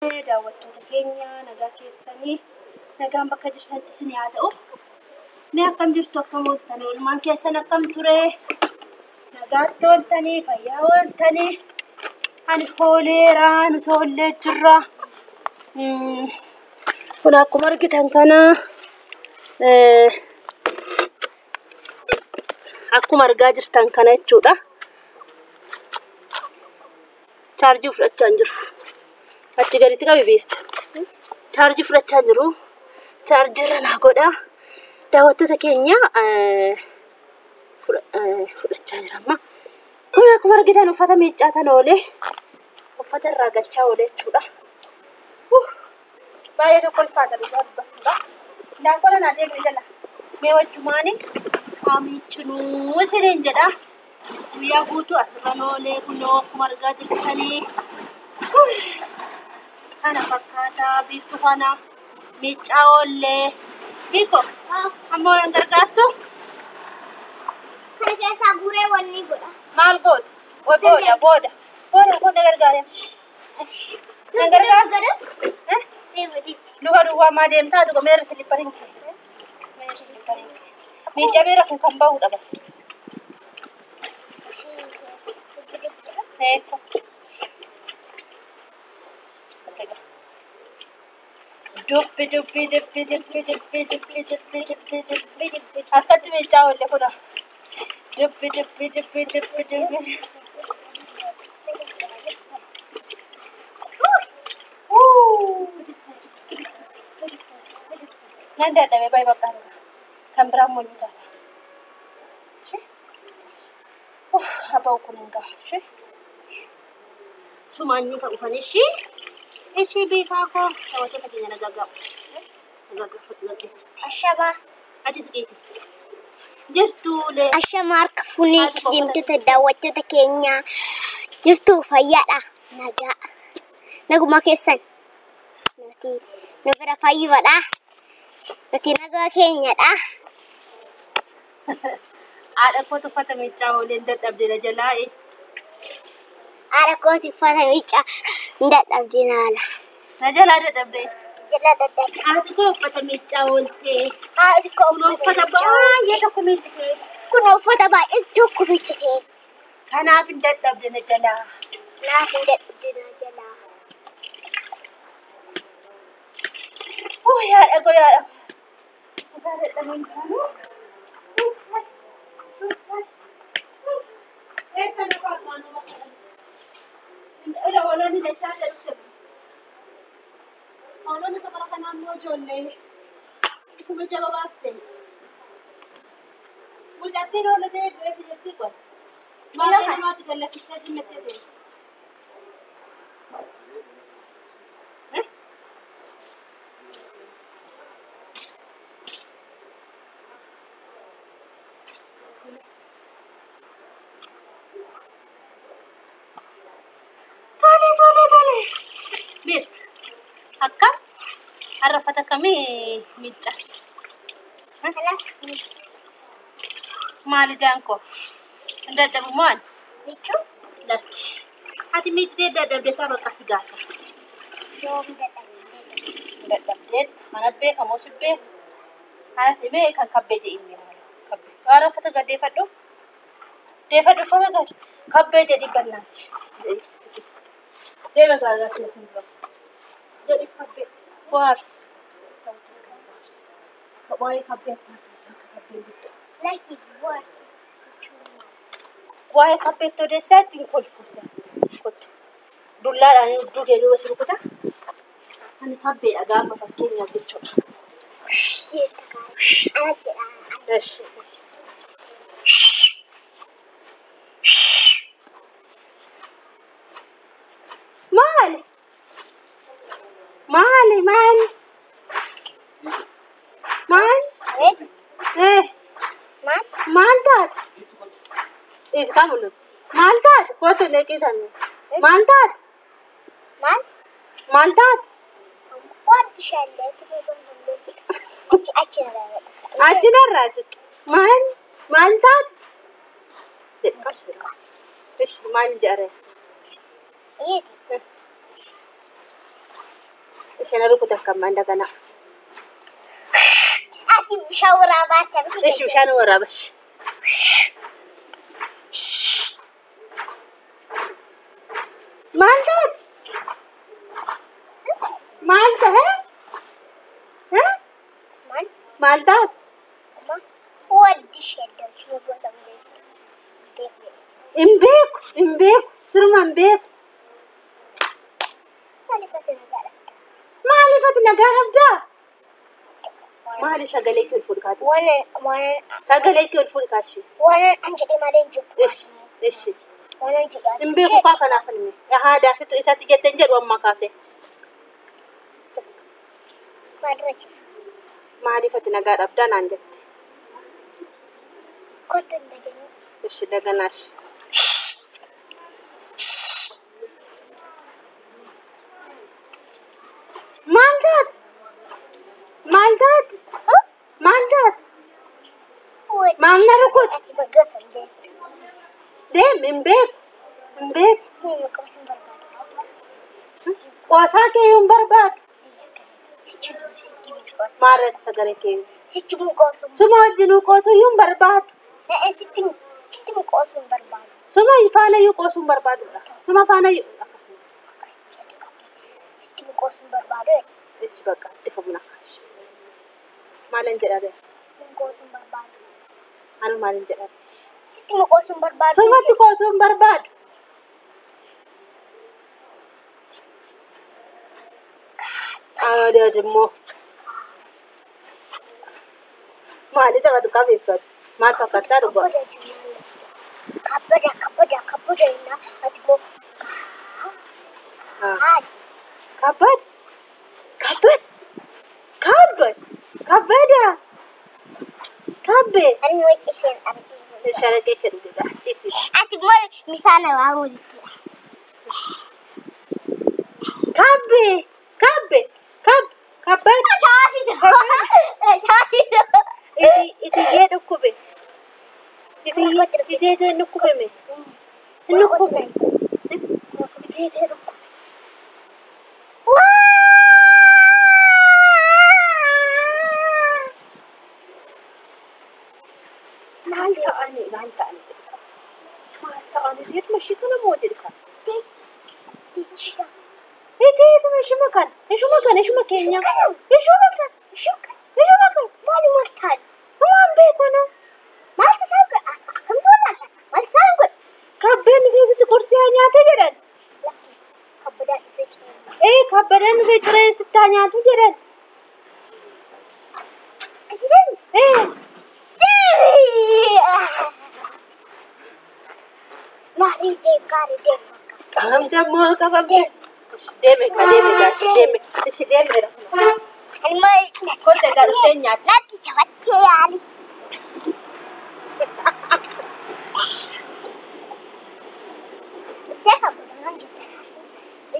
Daawwattoota keenya, nagaa keessanii, nagaan bakka jirtanitti isin haa ta'u. Mee akkam jirtu, akkam ooltanii, oolmaan keessan akkam ture? Nagaatti ooltanii, fayyaa ooltanii? Ani ooleera, nuti oollee jirra. Kun akkuma argitan kana, akkuma argaa jirtan kana jechuudha. Chaarjii fudhachaa hin jiru. Achi gaditti qabi beektu. Chaarjii fudhachaa hin jiru. Chaarjii irra naa godha. Daawwattoota keenya, fudhachaa jira amma. Kun akkuma argitan uffata miiccaa tan oolee, uffata irraa galchaa oolee jechuudha. Baay'ee tokko ulfaata dhugaa dubbachuudha. Daakkola naa deemne jala. Mee wajjumaani haa miiccinuu isiniin jedha. Guyyaa guutuu asirra oolee, kunoo akkuma argaa jirtanii. Kana fakkaataa biiftuu kana miiccaa oollee. Biiko, ammoo nan gargaartu? Kana keessaa guuree wanni godha. Maal goota? Booda booda. Booda booda gargaare. Nan gargaartu? Luka duwwaa maa deemtaa tuqa, meerri silippariin kee. Meerri silippariin kee. Miiccameera kun kan bahudha bara. Eekko. Dubbi dubbi dubbi dubbi dubbi dubbi dubbi dubbi dubbi dubbi. Akkatti miiccaa oolle kuna. Dubbi dubbi dubbi dubbi dubbi. Nan dadhabe, baay'ee bakka kan biraan immoo ni taata. Haba'u kun hin gahu. Sumaanyuu ta'u kan ishii. Ishii beekaa koo, daawwattoota keenya, nagaa gahu. Nagaa gaafadhu gaggeessiti. Ashabaa. Achi siqeeti. Jirtuulee. Ashama, harka fuunee deemtoota daawwattoota keenya, jirtu, fayyaadha. Nagaa. Naguma keessan. Nuti nu bira fayyumadha. Nuti nagaa keenyadha. Haadha kootu uffata miiccaa ooleen dadhabde na jalaa. Haadha kooti uffata miiccaa hin dadhabde naala. Na jalaa dadhabde. Jala dadhabde. Haati koo uffata miiccaa ooltee. Haadhi koo Kun uffata baay'ee tokko miiccitee. Kun uffata baay'ee tokko miiccitee. Kanaaf hin dadhabde na jalaa. Naaf hin dadhabde na jalaa. Oh, yaadha koo, yaadha. Uffata dadhabeen kaanu. Eessa na faana bakka Ila hoolonni jechaa jedhu. Hoolonni safara kanaa immoo ijoollee kuma jaba baaste. Mucattiin hoolotee du'eef jettii kun. Maatii namaatti gallachiistee jimmattee deemte. Tole tole tole. Beektu akkam har'a uffata akkamii miicca? Maali jaankoo? Hin dadhabu moo ani? Miiccuu? Lakki. Ati miiccitee dadhabde taa, bakka si gaafa. Yoom dadhabde? Hin dadhabdeet manatti beekamoo si beeku. Anatti mee kan kabbee jedhii kabbee. Qaara uffata gad deeffadhu. Deeffadhu uffata gad. Kabbee jedhii bannaati. Deema gaagaatti na fuuldura. Jedhi kabbee. Bohaarsi. Waa'ee kabbee akka kabbee jirtu. Lakki bu'aas. Waa'ee kabbeetti odeessaa ittiin kolfuusa. Kottu. Dullaadhaan hudduu kee duuba si rukuta. Ani kabbeedha gaafa fakkeenyaaf jechuudha. Ana jedha. Eshi eshi. Maali? Maali maali? Maal? Abeet. Eh, Maal? Maal taate? Is kamulu. Maal taate? Kootu neqisan. Maal taate? Maal? Maal taate? Wanti shaallee achi achi na Achi narraa siqe. Maal? Maal taate? Jedhi qashi. Ishi maal jedhare? Yeeti. Isheen rukuta akkamma indagana. Ati bishaan waraabaa jirti. Ishi bishaan waraabash. Maal taate? Maal tahe? Maal? Maal taate? Waddi ishee damsuu godhamee deemee. Hin beeku, hin beeku, siruma hin beeku. Maaliif ati nagaa dhabda? Maaliif ati nagaa dhabdaa? Maali sagalee kee ol fuudhi kaati? Waan Sagalee kee ol fuudhi kaashi. waan an jedhee malee hin jirtu. Ishi, ishi. Waan an jedhee. Hin beeku kaa kanaaf ilmi. Haa daasitu isatti jettee hin jedhu ammaa kaase. Maalirra jiru? Maaliif ati nagaa dhabdaa naan jette? Kottu hin dhageenye. Ishi daganaash. Maal taate? Maal taate? Maal taate? Maal na rukutu? Ati gosa hin beektu. Deem hin beeku. Hin beeku. Deemu qabas hin barbaadu. Qoosaa kee hin barbaadu. Sichi sichi Maarratti sagalee kee. sichi muqoosu. Suma wajjinuu qoosuu hin barbaadu. Sitti sitti muqoosu hin barbaadu. Suma faana iyyuu qoosuu hin barbaadudha. Suma faana iyyuu. Akkas jedhe qabdi. Sitti muqoosu hin barbaadu. Ishi bakka itti fufna kaashi. Maalin jedha bee? Sitti muqoosu hin barbaadu. Anu maalin jedha? Sitti muqoosu hin barbaadu. Sumatti qoosuu hin barbaadu. Adeemsi immoo. Maali tapha dhugaa beektaati? Maal fakkaattaa dhugaa? Kabbada kabbada kabbada innaa ati immoo haali. Kabbad? Kabbad? Kabbad? Kabbada? Kabbe? Ani waci isheen arginu. Sharaqee kee dhugaa ciisi. Ati immoo misaana waa walitti. Kabbe? Kabbe? Kab? Kabbad? Itiyyee dhukkube. Itiyyee dhukkubeme. Dhukkube. Itiyyee dhukkube. Maal ta'ani? Maal ta'ani jedhu? Maal ta'ani? Reetuma ishii kana moo jedhu kana? Itiyyee ishuma kana. Ishuma kana. Ishuma keenya. Ishuma kana. Ishuma kana. Waan beeku ana. Kabbeen dhufeetitti qursii haa nyaatu jedhan. Ee kabbadaan dhufee ciree sitti haa nyaatu jedhan. Ee qabamte immoo qabamte. Ishi deeme ka deeme gaa ishi deeme ishi deeme. Kotte gaa dhuftee nyaata. Natti taphattee yaali.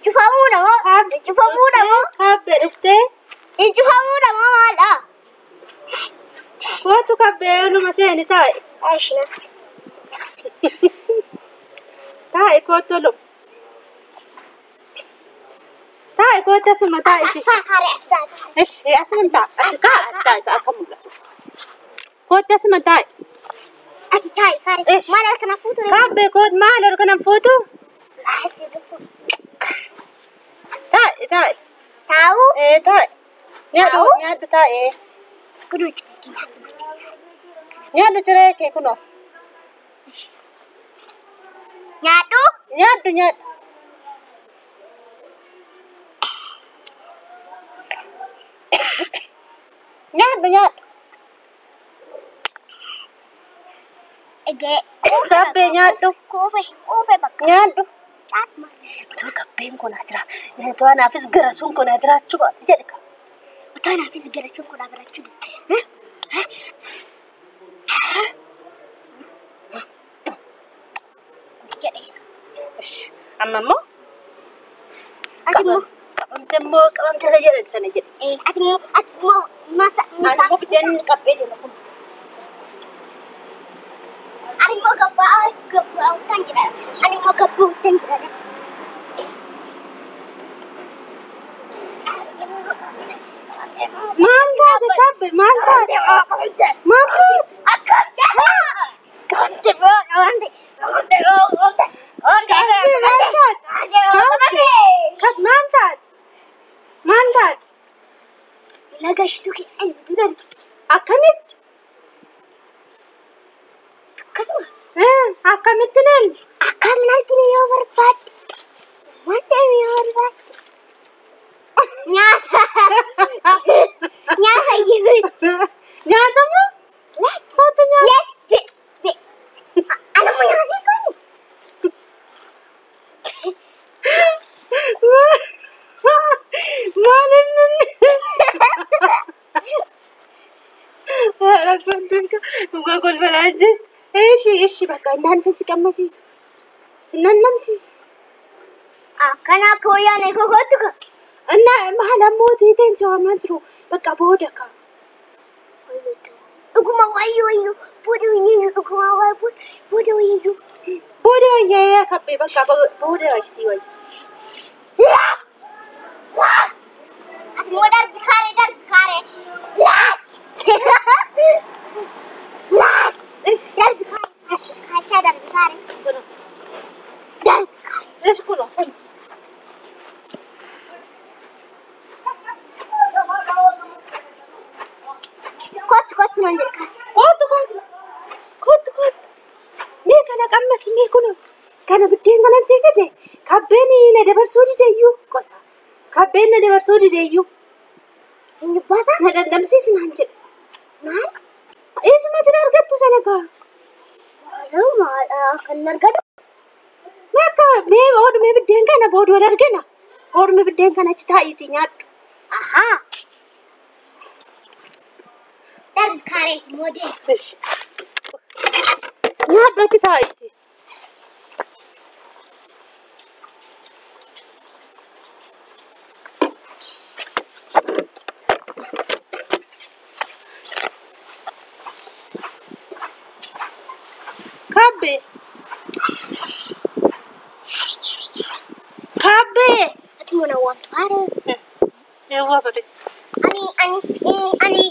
Cufamuudha moo? Cufamuudha moo? Kabbee dhuftee Cufamuudha moo maaldha? kootu kabbee numa seeni taa'i. Eeshi nasti. Taa'i kootu lum. Taa'i kootu asuma taa'i. Asaa haree asaa. Ishi asuma taa'i. As kaa as taa'i akka mul'atu. Kootu asuma taa'i. Ati taa'i haree. Eeshi. Maal harka na fuutu? Kabbee kootu maal harka na fuutu? Asii dhufu. Taa'i taa'i. Taa'u. Ee taa'i. Nyaadhu nyaadhu taa'i. Kunoo ciree Nyaadhu ciree kee kunoo. Nyaadhu. Nyaadhu nyaadhu. Nyaadhu nyaadhu. Egee. Kabbee nyaadhu. Kuufe kuufe bakka. Nyaadhu. Caatma. Otoo kabbeen kun haa jira. Otoo anaafis garasuun kun haa jiraachuu baate jedhe ka. Otoo anaafis garasuun kun haa jiraachuu baate. Jedhee. Ishi amma immoo Ati immoo qabamte immoo qabamte isa jedhan sana jedhe. ati immoo ati immoo masa Ani immoo biddeen qabbee deema kun. Ani immoo gabbaa gabbaa utan jira. Ani immoo gabbaa utan jira. Maal taate kabbe? Maal taate? Maal taate? Maal taate? Kab maal taate? Maal taate? Lagashituu kee ani utuu argite. Akkamitti? Akkasuma. Akkamitti laalli? Akka hin argine yoo barbaadde. Maal ta'e yoo barbaadde. Nyaata. Nyaata iyyuu. Nyaatamu? Lakki. Kootu nyaata. Lakki. Be. Anammoo nyaata hin qabne. Maal inni? Dhugaa kolfalaa jirti. Ishi ishi bakka inni si qammasiisa. Si nannamsiisa. Akkana akka wayyaanee kootu ka. Inna maal ammoo tiiteen si waamaa jiru bakka booda ka. Dhuguma wayyoo wayyoo booda wayyoo dhuguma wayyoo booda wayyoo. Booda wayyaa kabbee bakka booda wayyaa wayya. Ati immoo darbi kaaree darbi kaaree. Ishi Darbi kaaree kaachaa darbi kaaree. kuno Darbi kaaree. ishi kuno. Kootu kootu nan jedhe kaaree. Kootu kootu kootu kootu. Mee kana qammasi mee kuno kana biddeen kanan sii fide kabbeen na dabarsuu dideyyuu qota kabbeen na dabarsuu dideyyuu Inni baata na dhandhamsiisi naan jedhe. maal? Eessuma jira argattu sana kaa? Maaloo maal kan argatu? Mee akka mee oodhumee biddeen kana booda wal argina. Oodhumee biddeen kana achi taa'iitii nyaadhu. Ahaa. Darbi kaaree moodee. Ishi. Nyaadhu achi taa'iitii. Kabbee. Kabbee. Ati immoo na waamtu kaaree. Eewwa bare. Ani ani inni ani